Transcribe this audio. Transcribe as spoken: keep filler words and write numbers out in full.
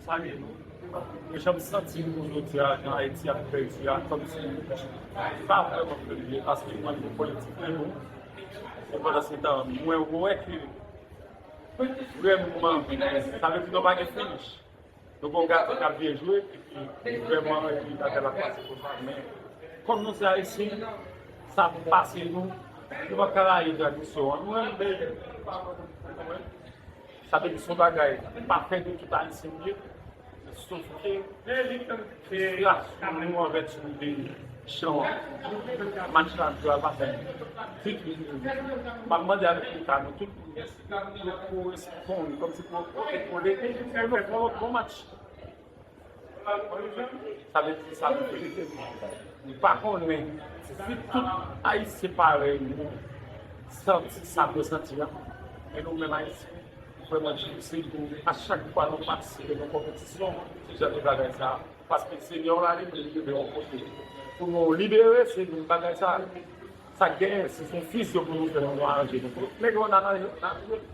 Salye nou. Mwen janm santi m pou jodi a jan Ayiti ap pèdi a, kòmsi pa vrèman pèdi, paske mwen, mwen politik mwen bon. E pandan se tan, mwen wè ke vrèman, sa vle di nou pa gen finish. Nou gon gason k ap byen jwe, epi vrèman, epi bagay la pase konsa, men kòm nou se Ayisyen, sa pou pase nou, nou pa ka rayi tradisyon an. Nou renmen, sa vle di se yon bagay pa fè de tout Ayisyen li ye, sof ke federasyon nou an vèti de chan an, match la dwe al pase. Se tou. M ap mande avèk leta nou tout pou, pou responn, kòmsi pou pote kole, pou nou fè yon lòt bon match. Sa vle di sa, nou pa konnen si tout Ayisyen parèy nou santi sa nou santi a. Men nou menm Ayisyen, vrèman difisil pou a chak fwa nou patisipe nan konpetisyon, se jan de bagay sa. Paske Senyè w la li menm li leve yon kote pou nou libere, se menm bagay sa. Sa k genyen, si se yon fizyo pou nou fè, nou aranje nou. Nèg yo nan, nan, nan,